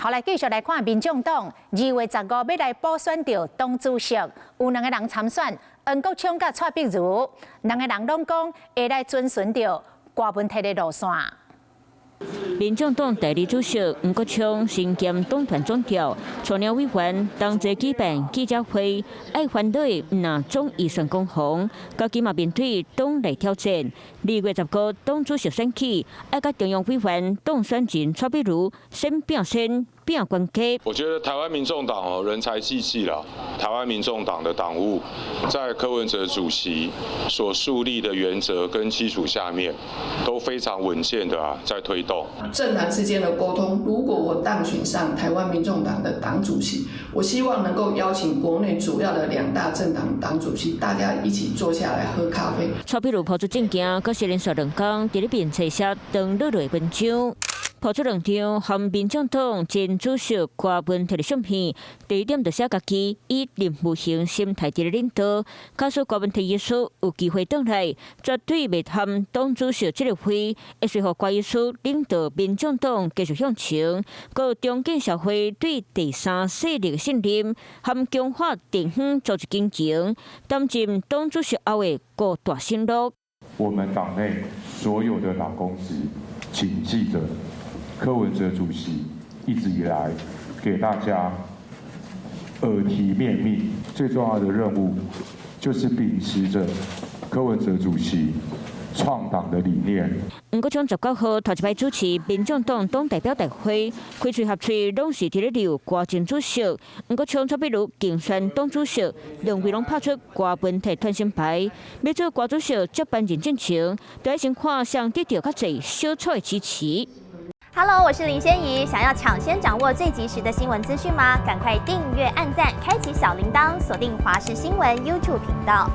好，來繼續來看民眾黨2月15欲來補選著黨主席，有兩個人參選，黃國昌佮蔡壁如，兩個人攏講會來遵循著郭文鐵的路線。民眾黨代理主席黃國昌身兼黨團總召，帶領委員同齊舉辦記者會，愛反對毋但總預算攻防，家己嘛面對黨內挑戰。2月15黨主席選舉，愛佮中央委員當選人蔡壁如先拼先拼關係。我覺得台灣民眾黨哦人才濟濟啦，台灣民眾黨的黨務在柯文哲主席所樹立的原則跟基礎下面，都非常穩健的啊，在推動。政黨之間的溝通，如果我當選上台灣民眾黨的黨主席，我希望能夠邀請國內主要的兩大政黨黨主席，大家一起坐下來喝咖啡。蔡壁如拋出政見，閣是連續兩工佇咧面冊寫長落落文章。拋出兩張和民眾黨前主席郭文鐵的相片，第一點就寫家己以任務型心態佇咧領導，假使郭文鐵醫師有機會轉來，絕對袂貪黨主席這個位，會隨予郭醫師領導民眾黨繼續向前，閣重建社會對第三勢力的信任，和強化地方組織經營，擔任黨主席後的五大承諾。我們黨內所有的黨公職，請記得，柯文哲主席一直以來給大家耳提面命，最重要的任務就是秉持着柯文哲主席創黨的理念。黃國昌19號頭一擺主持民眾黨黨代表大會，開喙合喙攏是佇咧撩郭前主席。黃國昌、蔡壁如競選黨主席，兩位攏拍出郭文鐵傳承牌，欲做郭主席接班人進程，都愛先看誰得著較濟小撮的支持。 Hello，我是林仙怡。想要搶先掌握最及時的新聞資訊嗎？趕快訂閱、按讚、開啟小鈴鐺，鎖定華視新聞 YouTube 頻道。